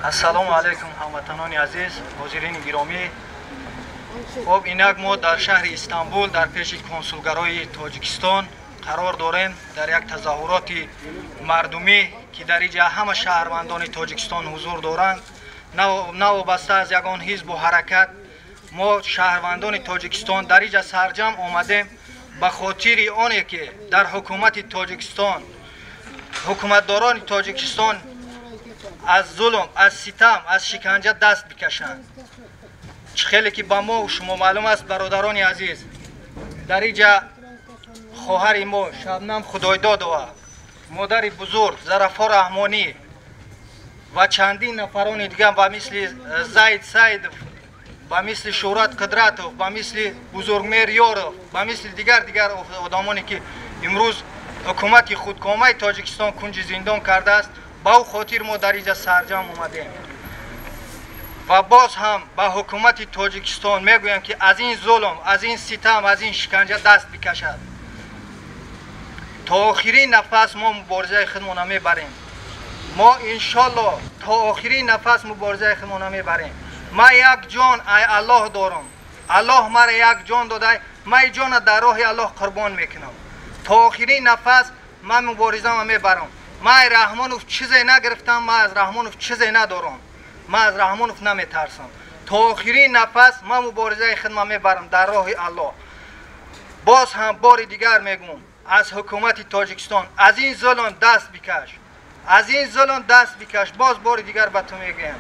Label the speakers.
Speaker 1: Ассалому алайкум, ҳамватанони азиз, ҳозирини гиромӣ. Хуб, инак мо дар шаҳри Истанбул дар пеши консулгарои Тоҷикистон қарор дорем, дар як тазоҳуроти мардумӣ, ки дар инҷа ҳама шаҳрвандони Тоҷикистон ҳузур доранд, навобаста аз ягон ҳизбу ҳаракат. Мо шаҳрвандони Тоҷикистон дар инҷа сарҷамъ омадем ба хотири оне, ки дар ҳукумати Тоҷикистон, ҳукуматдорони Тоҷикистон аз зулм, аз ситам, аз шиканҷа даст бикашанд. Чӣ хеле ки ба мо шумо маълум аст, бародарони азиз, дар инҷа хоҳари мо Шабнам Худойдодова, модари бузург Зарафо Раҳмонӣ ва чандин нафарони дигар, ба мисли Зайд Саидов, ба мисли Шӯҳрат Қудратов, ба мисли Бузургмер Ёров, ба мисли дигар дигар одамоне, ки имрӯз ҳукумати худкомаи Тоҷикистон кунҷи зиндон кардааст, ба ӯ хотир мо дар инҷа сарҷамъ омадем. Ва боз ҳам ба ҳукумати Тоҷикистон мегӯям, ки аз ин зулм, аз ин ситам, аз ин шиканҷа даст бикашад. То охирин нафас мо муборизаи худмона мебарем. Мо иншолло то охирин нафас муборизаи худмона мебарем. Ман як ҷон ай Аллоҳ дорам, Аллоҳ мара як ҷон додай, ман ин ҷона дар роҳи Аллоҳ қурбон мекунам. То охирин нафас ман муборизаама мебарам. Ман ай Раҳмонов чизе нагирифтам, ман аз Раҳмонов чизе надорам, ман аз Раҳмонов наметарсам. То охирин нафас ман муборизаи худма мебарам дар роҳи Аллоҳ. Боз ҳам бори дигар мегӯм, аз ҳукумати Тоҷикистон аз ин зулм даст бикаш, аз ин зулм даст бикаш. Боз бори дигар ба ту мегӯям.